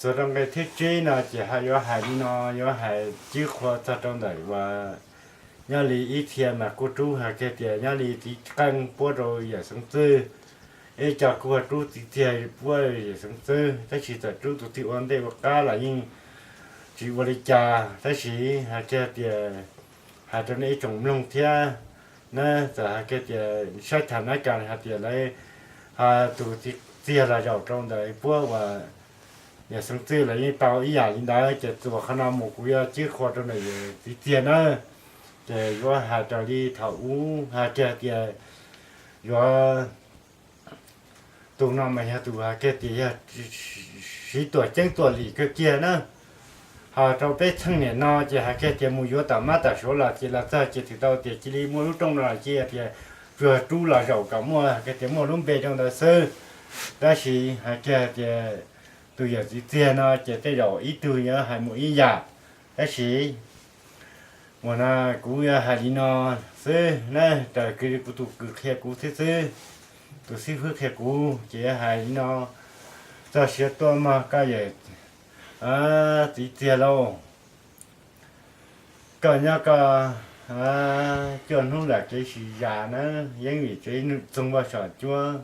Txog rau nqe thib tsib no ces yuav hais li no, yuav hais cib qhua txog rau ntawm uas nyob li ib txhia mas kuj rub hais kiag tias nyob li txiv qeej puab rau yawm xeev txwj, ib co kuj rub txiv txiag puab yawm xeev txwj, tab sis txawm rub tus twg ua ntej ua qab los yeej tsis ua li cas, tab sis hais kiag tias, hais rau nej ib tsoom mloog thiab na, txawm hais kiag tias saib tham nab kas hais tias lawv, tus txiv txiag los zaum rau ntawm puab uas yawm xeev txwj los yeej tau ib yam li ntawd, ces txuas qhov no mus kuv yuav cib qhua rau ntawm yawm txiv txiag na. Ces yuav hais raws li thaum ub hais kiag tias yuav, tus no mas yog tus hais kiag tias yog siv tuam ceeb tuam lim kawg kiag na. Ho rau peb txheej niam no ces hais kiag tias mus yuav tom mab tom suav los ces los txog ces twb tau tias cia li muaj lub rooj no los cia tias tsuas rub los zaum kom muaj hais kiag tias muaj lub npe rau ntawd xwb. Tab sis hais kiag tias tus yawm txiv txiag no ces tej zaum ib tug yuav hais mus ib yam, tab sis ua no kuv yuav hais li no xwb na, raws kuv tus kwv qhia kuv thiab xwb, tus xib fwb qhia kuv ces yuav hais li no. Txog siav tuaj mog koj yawm txiv txiag lauj, koj nyob koj cuaj hnub lam kev sis zam na, yeeb vim tsev txoog npoj sam cuab,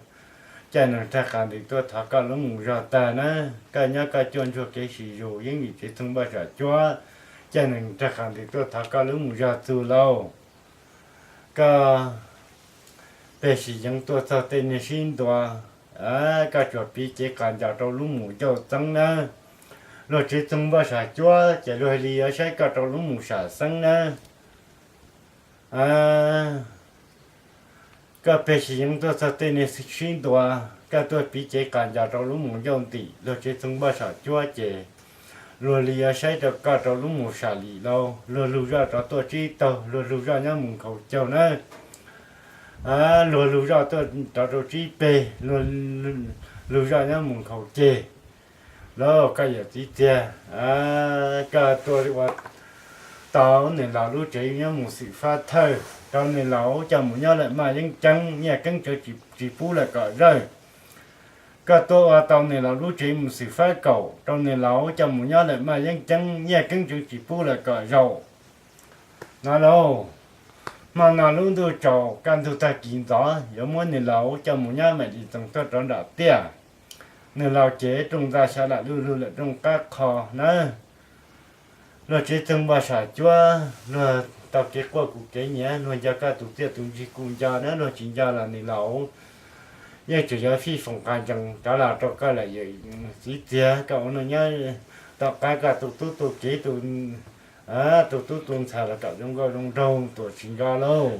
caij neeg rag qas ntws tuaj thov koj lub mus zog tag na. Koj nyob koj cuaj ntsuag kev sis zus, yeeb vim tsev txoog npoj sam cuab, caij neeg rag qas ntws tuaj thov koj lub mus zog txug lauj. Koj peg sis yeev tuaj txog tej niag sib ntua, koj tsuas piv cev qas ncos rau lub mus ncauj txeeb nawb. Luag tsev txoog npoj sam cuab ces luag li yuav saib koj rau lub mus sam xeeb nawb. Koj peg sis yeev tuaj txog tej niag sib ntua, koj tuaj piv cev qas ncos rau lub mus ncauj ntim, luag tsev txoog npoj sam cuab ces luag li yuav saib rau koj rau lub mus sam lim lauj. Luag lug zoj rov tuaj tsib taug, luag lug zoj nyob mus nkhaus caug nawb. Luag lug zoj tuaj rov rau tsib peg, lug zoj nyob mus nkhaus ceg. Lauj koj yawm txiv txiag, koj tuaj ua tau nws laus lub tsev nyob mus xwm fab thawj, rau nws laus coj mus nyob lawm maj yeeb ceeb, nyiaj keeb tsev tsis pub lawm kom zawj. Koj tuaj ua tau nws laus lub tsev mus xwm fab kaum, rau nws laus coj mus nyob lawm maj yeeb ceeb, nyiaj keeb tsev tsis pub lawm kom zaum. No lauj, hmo no lub ntuj tsaus kaj ntug tag kis ntxov yuav muab nws laus coj mus nyob mam li txoos tuaj rov nram tiaj. Nws laus cev rooj ntxa xya lam luj lug lawm rooj qab qho nawb. Luag tsev txoog npoj sam cuab, luag tau kev quaj kuv kev nyiav, luag nco koj tus txiaj tus ntsig kuj nco nawb, luag tsis nco los nws laus yeej tseem yuav fij foom qas ntsees rov los rau koj lawm yawm txiv txiag, koj ua neej nyob tom qab koj tu tub tu kiv, tu tub tu ntxhais los kom zoo nkauj zoo nraug tuam tsis nco lauj.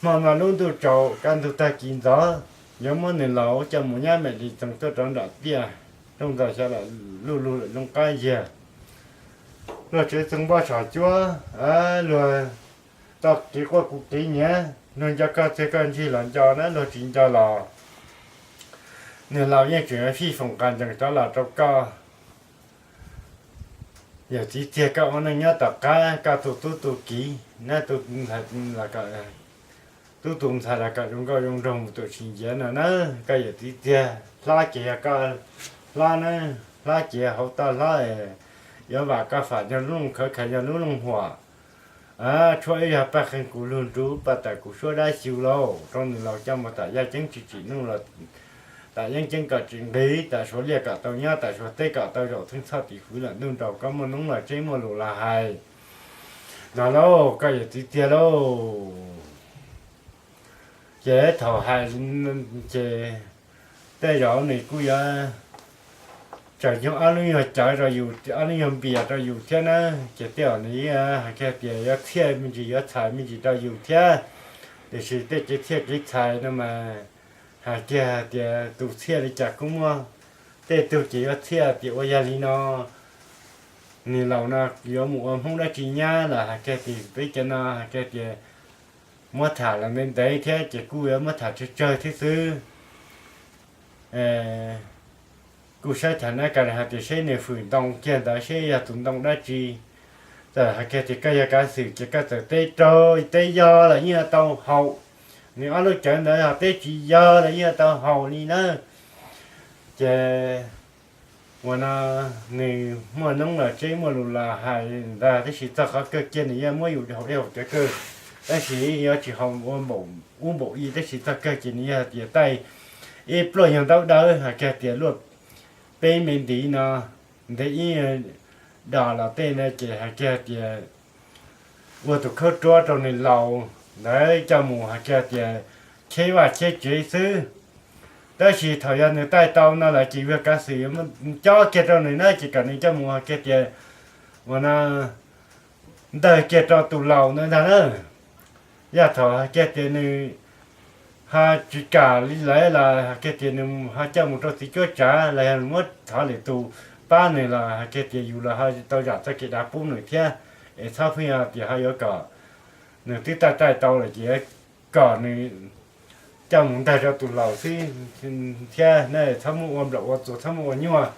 Hmo no lub ntuj tsaus kaj ntug tag kis ntxov, yuav muab nws laus coj mus nyob mam li txoos tuaj rov nram tiaj, rooj ntxa xya lam luj lug lawm rooj qab yag. Luag tsev txoog npoj sam cuab, luag tau kev quaj kuv kev nyiav, luag nco koj txiaj koj ntsig los nco na, luag tsis nco los nws laus yeej tseem yuav fij foom qas ntsees rov los rau koj. Yawm txiv txiag, koj ua neej nyob tom qab koj tu tub tu kiv na, tub tu ntxhais los kom zoo nkauj zoo nraug mus tuam tsis nyiav no na. Koj yawm txiv txiag, hlob ces yog koj hlob na, hlob ces hauv toj hlob, yuav vam koj fam yog lub looj khawv khais yog lub looj huam. Tshuab ib yog paj qeeg kuv lug nrub, paj tawm kuv suab dab xyu lauj. Rau nws laus coj mus tam yaj ceeb tsis tsim nuj los tam yeeb ceeb kom tsis nqig, tam suav liaj kom tau nyob, tam suav teb kom tau zaum, theej txhoj tim hwv lam ntuj nraus, koj muaj noob los tseb muaj lus los hais. No lauj, koj yawm txiv txiag lauj. Ces thaum hais ces tej zaum nws kuj yuav tseem yog ob lub nyuag cawv rau yus, ob lub nyuag npias rau yus thiab na. Ces tej zaum nws hais kiag tias yuav txhiaj me ntsis yuav txhais me ntsis rau yus thiab. Tiam sis tej kev txhiaj kev txhais no mas hais kiag tias tus txhiaj li cas kuj muaj, tej tug ces yuav txhiaj tias ua yog li no, nws laus no yuav mus ua hmoob dab tsi nyab los hais kiag tias peb cov no hais kiag tias muab tham los ntev ntev thiab ces kuj yuav muab tham tsawg tsawg thiab xwb. Kuj saib tham nab kas hais tias seb nws hwm ntoo kiag ntawd seb yog tus ntoo dab tsi. Txawm hais kiag tias koj yog kav xwm ces koj txawm teb raug teb yog los yeej yuav tau haum. Nws ob lub cawv ntawd yog teb tsis yog los yeej yuav tau haum li na. Ces Ua no nws muaj noob los tseb muaj lus los hais ntag, tab sis txog qhov kawg kiag nws yeej muab yus haus dej haus cawv kawg, tab sis yuav tsis haus ua npaum ub npaum i, tab sis txog kawg ces nws yog tias taij ib pluaj yog ntaub dawb hais kiag tias luaj peb me ntiv no, ntev ib dos los tej no ces hais kiag tias ua tus khaub ruab rau nws laus ntawd coj mus hais kiag tias cheb vaj cheb tsev xwb. Tab sis thaum yog nws taij tau no lawm ces yog kav xwm yuav cob kiag rau nws na, ces kom nws coj mus hais kiag tias ua no ntawg kiag rau tus laus ntawd ntag na. Yog thaum hais kiag tias nws ho tsis kam li lawm los hais kiag tias nws ho coj mus rau txiv cuab tsav los yog muab thov lwm tus pab nws los hais kiag tias yus los ho tau zam txoj kev dav pub nws thiab, es txhob pheej tias ho yuav kom nws twb taij taij tau lawm ces yuav kom nws coj mus ntawg rau tus laus xwb thiab na, txhob muab ua nplaum ua txuas, txhob muab ua nyuaj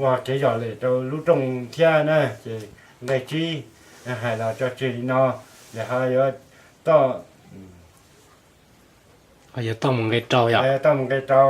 ua kev zom lem rau lub rooj thiab na. Ces nqe tsib hais los tso tseg li no, lawm ho yuav toj Ho yuav toj mus nqe rau yom? Toj mus nqe rau.